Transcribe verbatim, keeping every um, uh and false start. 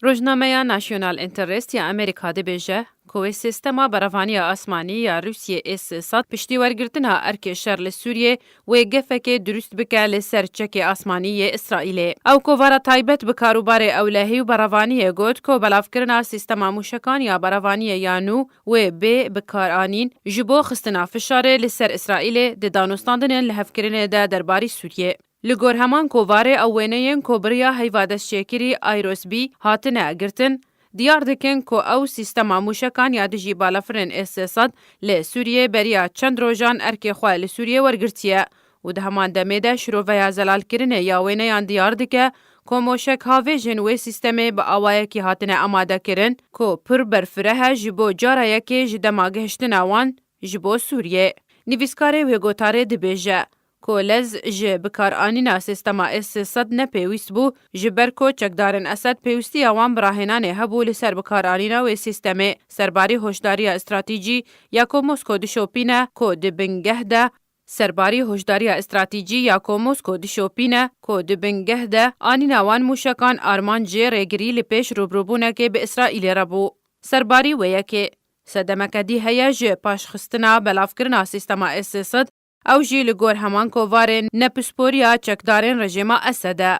Rojnameya National Interest ya Amerîka dibêje ku wê sîstema berevaniya asmanî ya Rûsiyê S sed piştî wergirtina erkê şer li Sûriyê wê gefekê dirust bike li ser çekê asmanî yê Îsraîlê. Ew kovara taybet bi karûbarê ewlehî û berevaniyê got ku belavkirina sîstema mûşekan ya berevaniyê ya nû wê bê bikaranîn ji bo xistina fişarê li ser Îsraîlê di danûstandinên lihevkirinê de derbarî Sûriyê. Li gor heman kovarê ew wêneyên ku bi riya heyva destçêkirî Aerosbî hatine girtin, diyar dikin ku ew sîstema mûşekan ya dijî balafirên S sê sed li Sûriyê beriya çend rojan erkê xwe li Sûriyê wergirtiye û di heman demê de şiroveya zelalkirinê ya wêneyan diyar dike ku moşek havêjên wê sîstemê bi awayekî hatine amadekirin ku pir berfireh e ji bo cara yekê ji dema gihiştina wan ji bo Sûriyê. Nivîskarê wê gotarê dibêje ku lez ji bikaranîna sîstema S sê sed ne pêwîst bû, ji ber ku çekdarên Esed pêwîstiya wan bi rahênanê hebû li ser bikaranîna wê sîstemê. Serbarî hoşdariya stratejî ya ku Mosko dişopîne ku di bingeh de, serbarî hoşdariya stratejî ya ku Mosko dişopîne ku di bingeh de anîna wan mûşekan armancê rêgirî li pêş rûbirûbûnekê bi Îsraîlê re bû. Serbarî wê yekê, sedemeke dî heye ji paşxistina belavkirina sîstema S sê sed, ew jî li gor heman kovarê nepisporiya çekdarên rejîma Esed e.